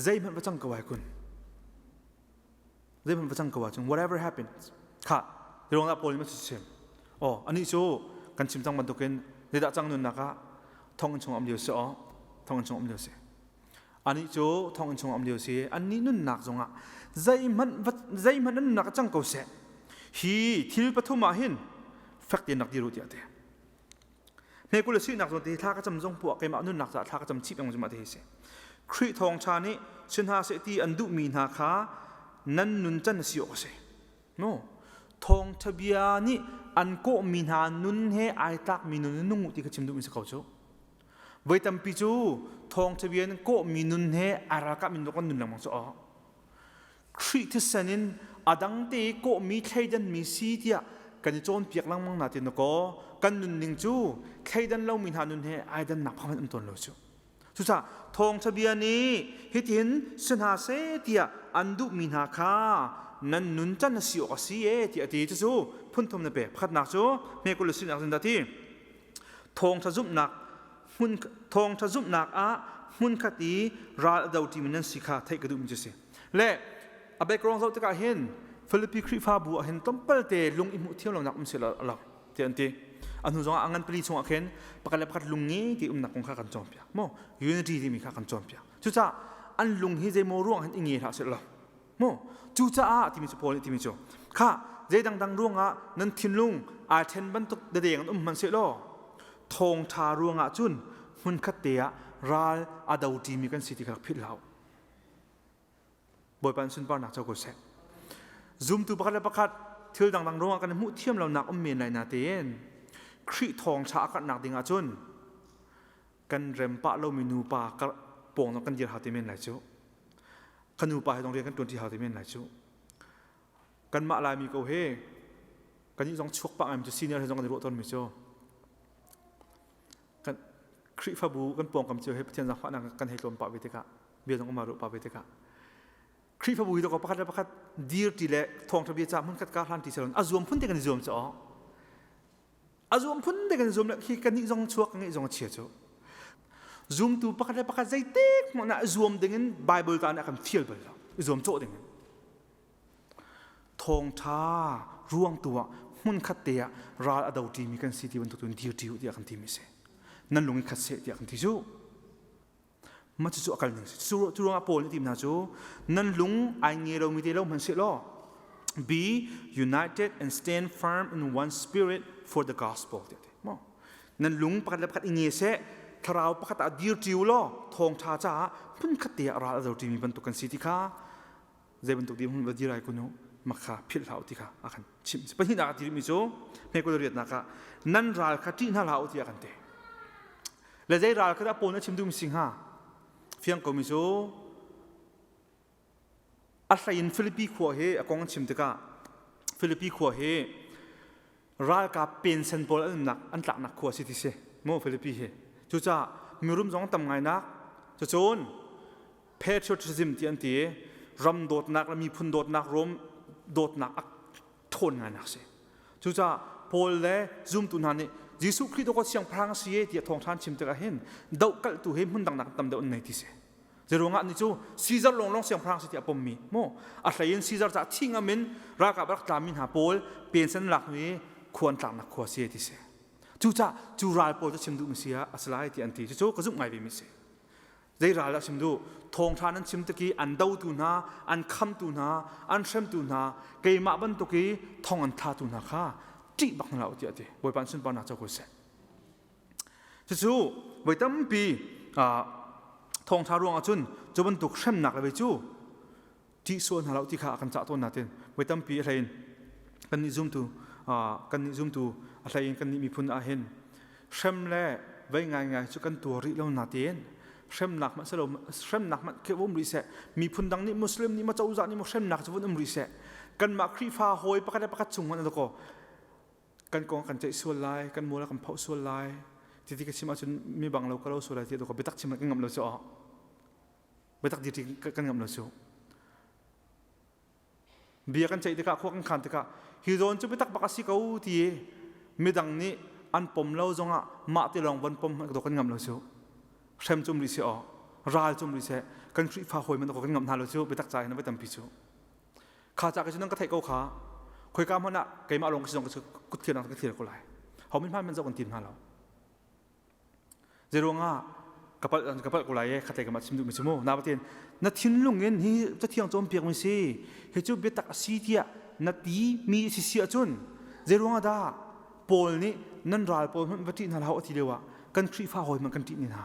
zeihmanh va cang ko ai kun zeihmanh va cang ko ahcun whatever happens kha ruang ah Paul nih a chim oh anih cu kan chim cang bantukin zeidah cang nunnak ah thonginn chung um lio si aw thonginn chung um lio si anih cu thonginn chung um lio si annih nunnak zongah zeihmanh zeihmanh nan nunnak cang ko seh hi thil pathum ah hin fek tein rak dir u tiah ti Hme kul le sinak zawn te thla ka cam zong puah keimah nunnak caah thla ka cam chih peng zuma te hi si. Khrih thawngṭha nih si hna seh ti an duhmi hna kha nan nun can a si awk a si. No. Thawngṭha bia nih an kawhmi hna nun he ai tlakmi nun in nung u ti kha chim duhmi si ko cu. Voi tampi cu thawngṭha bia in kawhmi nun he ai ralkapmi nun kan nun lengmang cu aw. Khrih thisen in a dang te i kawhmi thleidanmi si tiah kan i cawnpiak lengmang na ti na kaw kan nunning cu thleidan lomi hna nun he ai dannak phang um tawn lo cu. Cucaah thawngṭha bia nih hitin si hna seh tiah an duhmi hna kha nan nun can a si awk a si e ti a ti. Cucu phunthum na pek. Pakhatnak cu hmekul sinak zin dah ti. Thawngṭha zumhnak hmun thawngṭha zumhnak ah hmunkhat i ral a do ṭimi nan si kha theih ka duhmi cu si. Le a background zoh tikah hin Filipi Khrihfabu ah hin tlawmpal te lung i hmuh thiam lonak um seh lo ti an ti. A hnu zongah a ngan pali chungah khin pakhat le pakhat lung nge ti umnak kong kha kan cawnpiak. Maw unity timi kha kan cawnpiak. Cucaah an lung hi zeimaw ruang hin i nge hlah seh lo. Maw cucaah timi cu Paul nih timi cu kha zei dangdang ruangah nan thinlung aa ṭhen bantuk dadeng an um hmanhsehlaw thawngṭha ruangah cun hmunkhat te ah ral a do ṭimi kan si ti kha rak philh hlah u. Bawipa in sunparnak co ko seh. Zumtu pakhat le pakhat thil dangdang ruangah kan hmuh thiam lonak um men lai natein Khrih thawngṭha a karhnak ding ahcun kan rem pah lomi nupa pawng kan dir hau te men lai cu. Kan nupa he zong rian kan ṭuanṭi hau te men lai cu. Kanmah Laimi ko he kan nih zong chuak pah ngai cu senior he zong kan i ruah tawnmi cu kan Khrihfabu kan pawngkam cio he Pathian zaangfahnak kan hei tlawn pah ve tikah bia zong umah ruah pah ve tikah Khrihfabu hi dawkaw pakhat le pakhat dir ti le thawngṭha bia ca hmun khat ka hlan ti salon a zuam phun te kan i zuam cu a zuam phun te kan i zuam le khi kan nih zong chuak ngeih zong a chia cu zumtu pakhat le pakhat zeitik hmanh ah zuam dingin Bible ta nih a kan fial bal lo i zuam cawh dingin thawngṭha ruang tu ah hmun khat te ah ral a do ṭimi kan si ti bantuk tu in dir ṭi u tiah kan timi si nan lung i khat seh tiah kan ti cu Mah cucu a kal ning si. Cu ruangah Paul nih a ti hna cu nan lung ai nge lomi te lo hmanh seh law be united and stand firm in one spirit for the gospel tiah ti. Maw? Nan lung pakhat le pakhat i nge seh thlarau pakhat ah dir ṭi u law thawngṭha caah hmunkhat te ah ral a do ṭimi bantuk kan si ti kha zei bantuk dir hmun va dir ai kun u makha philh hlah u ti kha a kan chimh. Pahnihnak a ti rihmi cu hmekul riatnak ah nan ral kha ṭih hna hlah u tiah a kan ti. Le zei ral kha dah Paul nih a chim duhmi si hnga? Fiang komi cu a hlei in Filipi khua hi a kong an chim tikah Filipi khua hi ralkap pensen pawl an umnak an tlaknak khua si ti si mu Filipi hi cucaah mirum zong tam ngai nak cucun patriotism ti an ti ram dawtnak le miphun dawtnak rom dawtnak a ṭhawn ngainak si. Cucaah Paul le zumtu hna nih Jesuh Khrih dawkaw siangpahrang a si e tiah thawngṭha an chim tikah hin dohkalhtu hi hmun dang nak tam deuh an nei ti si. Zeiruangah ni cu Caesar lawnglawng siangpahrang si tiah pommi mu a hlei in Caesar caah thi ngam in ralkap rak tlami hna pawl pension lak hnu i khua an tlaknak khua si ti si. Cucaah cu ral pawl cu chim duhmi si ah a si lai ti an ti. Cucu ka zumh ngai ve mi si. Zei ral dah chim duh? Thawngṭha nan chim tik i an dotu hna, an khamtu hna, an hremtu hna, keimah bantuk i thong an thlatu hna kha ṭih bak hna hlah u tiah a ti. Bawipa an sunparnak co ko seh. Cucu voi tampi thawngṭha ruangah cun cu bantuk hremnak le vei cu ṭih sual hna lo ti kha a kan cah tawn natin voi tampi a hlein kannih zumtu kannih zumtu a hlein kannih miphun ah hin hrem le vei ngaingai cu kan tuar rih lo natin hremnak hmanh selo hremnak hmanh khi um rih seh miphun dang nih muslim nih ma cozah nih ma hremnak cu vun um rih seh kanmah Khrihfa hawi pakhat le pakhat chung hmanh ko kan kong kan ceih sual lai kan mual kan phoh sual lai ti ti ka chim ahcun mi bang lo ka lo sual lai ti ko biatak chim kan ngam lo cu biatak dir kan ngam lo cu bia kan ceih tikah khua kan khan tikah hi zawn cu biatak bak a si ko ti midang nih an pom lo zongah mah te lawng von pom kan ngam lo cu hrem cum rih si aw ral cum rih seh kan Khrihfa hawi man kan ngam hna lo cu biatak ca hin voi tampi cu kha ca ka cu nan ka theih ko kha khoika hmanh ah keimah lawng ka si zong ka kut thlir ka thlir ko lai ho min hman man zoh kan tim hna lo Zeiruangah ka palh ka palh ko lai e khatlei ka mah chim duhmi cu mu na batin na thinlung in hi cathiang cawnpiak mi si hi cu biatak a si tiah na ti mi si si ahcun zeiruangah dah Paul nih nan ral pawl hmanh va ṭih hna hlah a ti lio ah kan Khrihfa hawi hmanh kan ṭih ni hna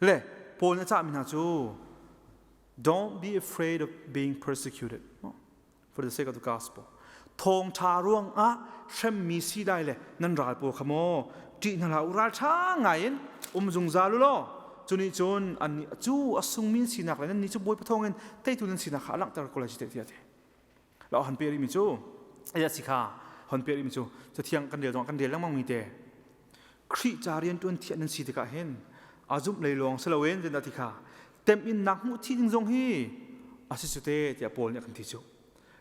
le Paul nih a cahmi hna cu don't be afraid of being persecuted for the sake of the gospel. Thawngṭha ruangah hremmi si lai le nan ral pawl kha maw ṭih hna hlah u ralṭha ngaiin um zungzal u law cu nih cun annih cu a sungmi sinak le nannih cu Bawipa thawngin teitu nan sinak kha a langhter ko lai ti tiah ti. La han pe rihmi cu ai si kha hon pe rihmi cu cathiang kan rel zong kan rel lengmang mi te Khrih ca rian ṭuan thiah nan si tikah hin a zumh lei lawng si loin zeidah ti kha temhinnak hmuh chih ding zong hi. A si cu te tiah Paul nih a kan ti cu.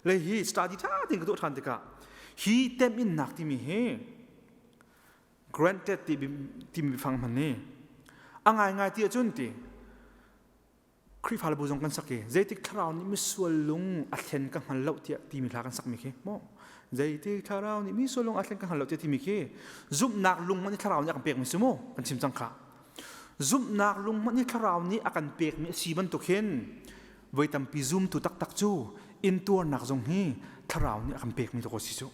Le hi study ṭha tein ka tuah ṭhan tikah hi temhinnak timi hi granted timi biafang hman ni a ngaingai ti ahcun ti Khrihfabu zong kan sak i zeitik thlarau nih misual lung a thlen ka hngal lo tiah timi hla kan sakmi khi maw zeitik thlarau nih misual lung a thlen ka hngal lo tiah timi khi zumhnak lung hmanh thlarau nih a kan pekmi si mu kan chim cang kha zumhnak lung hmanh thlarau nih a kan pekmi a si bantuk hin voi tampi zumtu taktak cu intuarnak zong hi thlarau nih a kan pekmi to si cu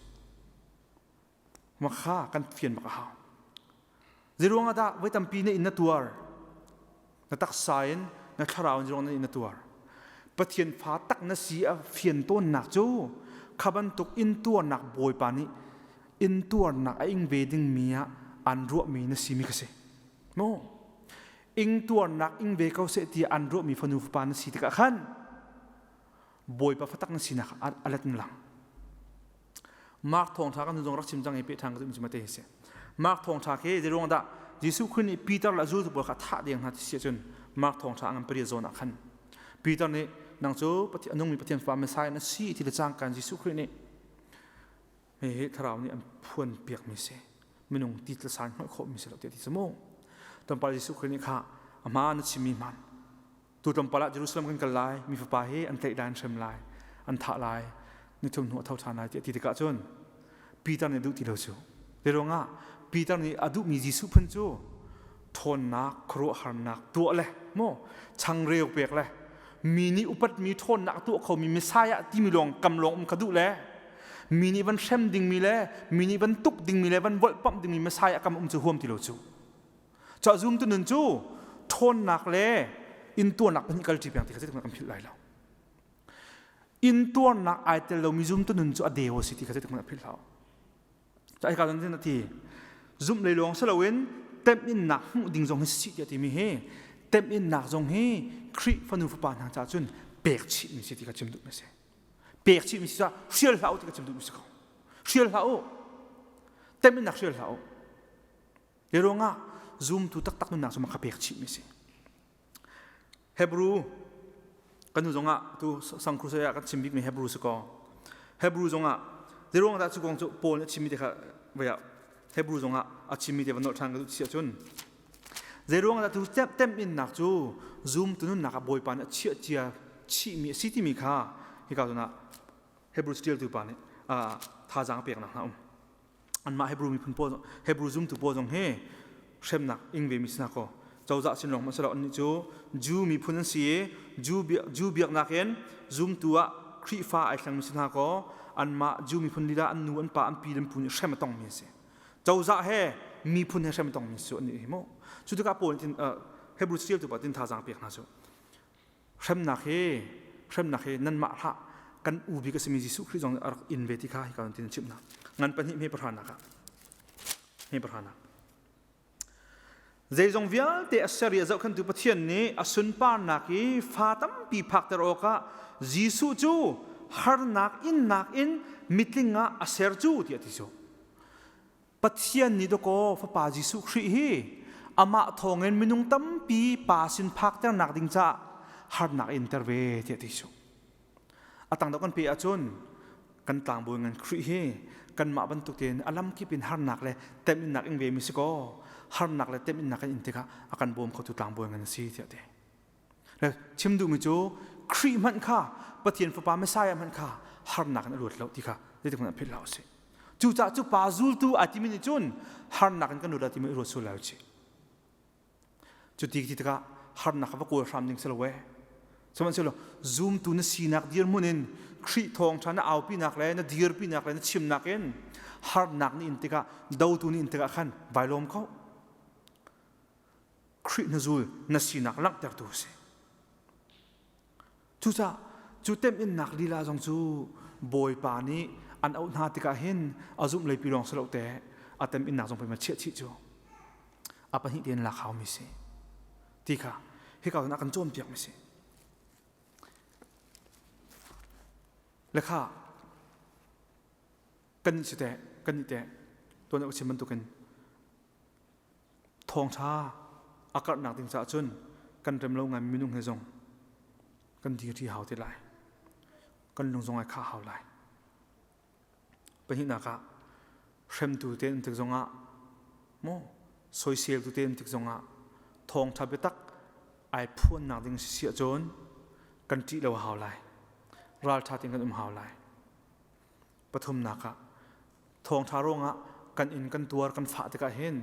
Makha kan fian bak a hau. Zeiruang ah dah voi tampi na in na tuar? Na taksa in na thlarau in zeiruang na in na tuar? Pathian fa tak na si a fian tawnnak cu kha bantuk in tuarnak Bawipa nih in tuarnak a ing ve dingmi ah an ruahmi na simi ka si. Mu ing tuarnak ing ve ko seh ti an ruahmi fanu fapa na si tikah khan Bawipa fatak na sinak a let lang. Mark thawngtha kan zong rak chim cang i pe ṭhan ka zum mate hi si. Mark thawngtha khi zeiruang dah Jesuh Khrih nih Peter le zultu pawl kha thah deng hna ti si ahcun Mark thawngtha ngan pariat zawn ah khan Peter nih nang cu Pathian nungmi Pathian Fapa Messiah na si ti le cangkan Jesuh Khrih nih hihi thlarau nih an phuan piakmi si minung ti tlasan hngalh khawhmi si lo tiah ti si mu. Tlawmpal Jesuh Khrih nih kha a hmaan na chimmi hmaan Tu tlawmpal ah Jerusalem kan kal lai, mi fapa hi an tlaih lai, an hrem lai, an thah lai, nithum hnu a tho ṭhan lai tiah ti tikah cun Peter nih a duh ti lo cu. Zei ruangah Peter nih a duhmi Jesuh phun cu ṭhawnnak, khuaruahharnak tuah le maw changreu pek le mi nih upatmi ṭhawnnak a tuah khomi Messiah timi lawng kam lawng um kha duh le mi nih van hrem dingmi le mi nih van tuk dingmi le van volhpamh dingmi Messiah kam um cu huam ti lo cu. Cu zumtu nun cu ṭhawnnak le intuarnak pahnih kalṭi peng ti kha zeitik kan philh lai lo. Intuarnak ai tel lomi zumtu nun cu a deu a si ti kha zeitik hmanh philh hlah. Cu ai ka zon a ti zumh lei lawng si loin temhinnak hmuh ding zong hi si tiah timi hi temhinnak zong hi Khrih fanu fapa hna caah cun pek chihmi si ti kha chim duhmi a si. Pek chihmi si caah hrial hlah u ti kha chim duhmi si ko. Hrial hlah u. Temhinnak hrial hlah u. Hi ruangah zumtu taktak nunnak cu ka pek chihmi si. Hebrew kan nu zongah tu sangkru saya kan chim bikmi Hebrew si ko. Hebrew zongah zeiruang dah cu kong cu Paul nih a chimmi te kha vaya Hebrew zongah a chimmi te van nolh ṭhan ka duh si ahcun zeiruang dah tu temhinnak cu zumtu nunnak ah Bawipa nih a chiah cia chihmi a si timi kha hika zawn ah Hebrew ṭialtu pa nih thazaang peknak hna um. Anmah Hebrew miphun pawl Hebrew zumtu pawl zong hi hremnak ing ve mi si hna kaw cozah sin lawng hmanh si lo annih cu Jew miphun an si i Jew biaknak in zumtu ah Khrihfa ai thleng mi si hna kaw anmah Jew miphun lila an nu an pa an pi le an pu nih hrem a tongmi an si. Cozah he miphun he hrem a tongmi si annih hi mu. Cu tikah Paul nih Hebrew caṭialtu pa tin thazaang pek hna cu hremnak hi hremnak hi nanmah hlah kan u bik a simi Jesuh Khrih zong a rak in ve ti kha hika tin chimh hna ngan pahnih hme pahranak ah hme pahranak zeizong vialte a ser i a zohkhentu Pathian nih a sunparnak i fa tampi phakter awkah Jesuh cu harnak innak in mitling ah a ser cu tiah ti cu Pathian nih dawkaw Fapa Jesuh Khrih hi amah thawngin minung tampi Pa sin phakternak ding caah harnak in ter ve tiah ti su. A tang deuh kan pe ahcun kan tlangbawi ngan Khrih hi kanmah bantuk tein a lamkip in harnak le teminnak ing ve mi si kaw harnak le teminnak kan in tikah a kan bawm khotu tlangbawi ngan a si tiah ti. Le chim duhmi cu Khrih hmanh kha Pathian Fapa Messiah hmanh kha harnak in a luat lo ti kha zeitik hmanh ah philh hlah usih. Cucaah cu pa zultu ai timi nih cun harnak in kan lut lai timi i ruat sual lai usih. Cu ti ti tikah harnak kha va kawl hram ding si lo ee. Sihmanhsehlaw zumtu na sinak dirhmun in Khrih thawngṭha na aupinak le na dirpinak le na chimnak in harnak na in tikah dotu na in tikah khan vai lawm ko. Khrih na zul na sinak langhtertu a si. Cucaah cu temhinnak lila zong cu Bawipa nih an auh hna tikah hin a zumh leipi lawng si lo te a temhinnak zong pei ma chiah chih cu a pahnih tein lak haumi si ti kha hika cun a kan cawnpiak mi si. Le kha kan nih si teh kan nih teh tuan ka chim bantukin Thawngṭha a karhnak ding caah cun kan rem lo ngai minung he zong kan dirṭi hau te lai. Kan lung zong ai khah hau lai. Pahnihnak ah hremtu te um tik zongah maw soiseltu te um tik zongah thawngṭha biatak ai phuannak ding si ahcun kan ṭih lo a hau lai. Ralṭha tein kan um hau lai. Pathumnak ah thawngṭha ruangah kan in kan tuar kan fah tikah hin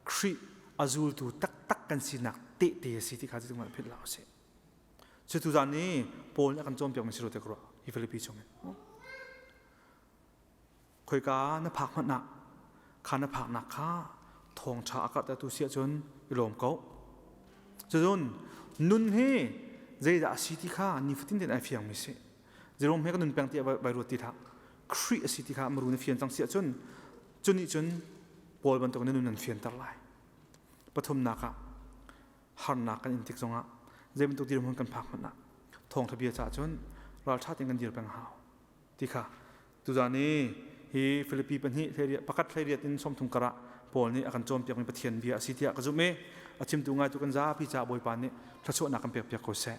Khrih a zultu taktak kan sinak tehte a si ti kha cu philh hlah usih. Cu tuzan i Paul nih a kan cawnpiakmi si te ka ruah hi Filipi chungin. Khoika na phak hmanh ah kha na phaknak kha thawngṭha a karhtertu si ahcun i lawm ko. Cun nun hi zeidah a si ti kha nifatin tein ai fiangmi si. Jerome he ka nun peng tiah vai ruat ti hlah. Khrih a si ti kha maru na fian cang si ahcun cu nih cun Paul bantuk na nun an fianter lai. Pathumnak ah harnak kan in tik zongah zei bantuk dirhmun kan phak hmanh ah thawngṭha bia caah cun ralṭha tein kan dir peng hau ti kha tuzan i hi Filipi pahnih pakhat hleiriat in 30 karah Paul nih a kan cawnpiakmi Pathian bia a si tiah ka zumh i a chimtu ngaitu kan zapi caah Bawipa nih thluachuahnak kan pekpiak ko seh.